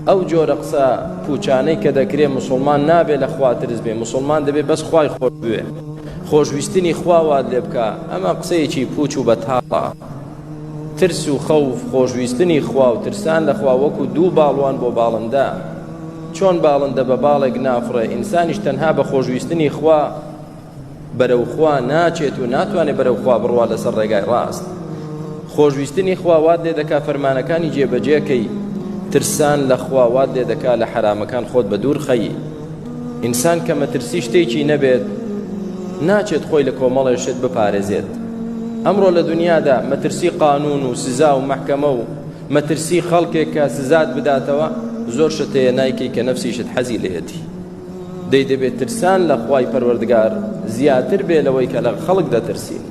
ئەو جۆرە قسە پوچانەی کە دەکرێ مسلمان نابێ لە خوا ترس بێ، مسلمان دەبێ بەس خوای خۆش بوێ، خۆشویستنی خوا وات لێ بکا، ئەمە قسەیەکی پوچ و بەتاڵە. ترس و خەوف، خۆشویستنی خوا و ترسان لە خوا وەکو دوو باڵوان بۆ باڵندە. چۆن باڵندە بە باڵێک نافڕێ، ئینسانیش تەنها بە خۆشویستنی خوا بەرەو خوا ناچێت و ناتوانێت بەرەو خوا بڕوا لەسەر ڕێگای ڕاست. خۆشویستنی خوا وات لێ دەکا فەرمانەکانی جێبەجێکەی، ترسان لە خوا وات لێ دەکا لە حەرامەکان خۆت بە دوور خەی. ئینسان کە مەترسی شتێکی نەبێت ناچێت خۆی لە کۆمەڵێ شت بپارێزێت. ئەمڕۆ لە دنیادا مەترسی قانون و سزا و مەحکەمە و مەترسی خەڵکێک کە سزات بداتەوە زۆر شت هەیە نایکەی کە نەفسیشت حەزی لێیەتی. دەی دەبێت ترسان لە خوای پەروەردگار زیاتر بێ لەوەی کە لە خەڵک دەترسین.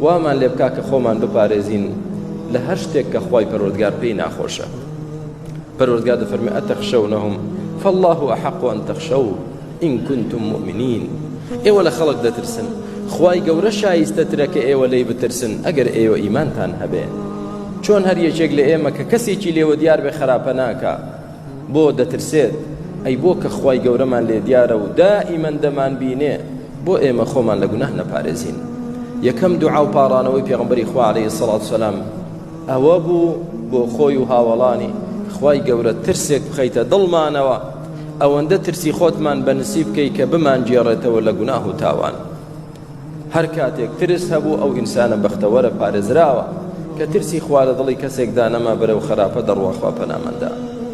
وامان لێ بکا کە خۆمان بپارێزین لە هەر شتێک کە خوای پەروەردگار پێی ناخۆشە. پەروەردگار دەفەرمێ ئەتەخشەونەهم فاللە احق ان تخشوه ان کنتم مؤمنین. ئێوە لە خەڵک دەترسن، خوای گەورە شایستەترە کە ئێوە لێی بترسن ئەگەر ئێوە ئیمانتان هەبێ. چۆن هەر یەکێک لە ئێمە کە کەسێکی لێوە دیار بێ خەراپە ناکا، بۆ دەترسێت؟ ئەی بۆ کە خوای گەورەمان لێ دیارە و دائیمەن دەمانبینێ بۆ ئێمە خۆمان لە گوناه نەپارێزین؟ یەکەم دوعا و پاڕانەوەی پێغەمبەری خوا عەلەیهی سەڵات وسەلام ئەوە بوو بۆ خۆی و هاوەڵانی، خوای گەورە ترسێک بخەیتە دڵمانەوە ئەوەندە ترسی خۆتمان بە نسیب بکەی کە بمانگێڕێتەوە لە گوناه و تاوان. هەر کاتێک ترس هەبوو ئەو ئینسانە بەختەوەرە پارێزراوە، کە ترسی خوا لە دڵی کەسێکدا نەما بەرەو خەراپە دەڕوا خوا پەنامان دا.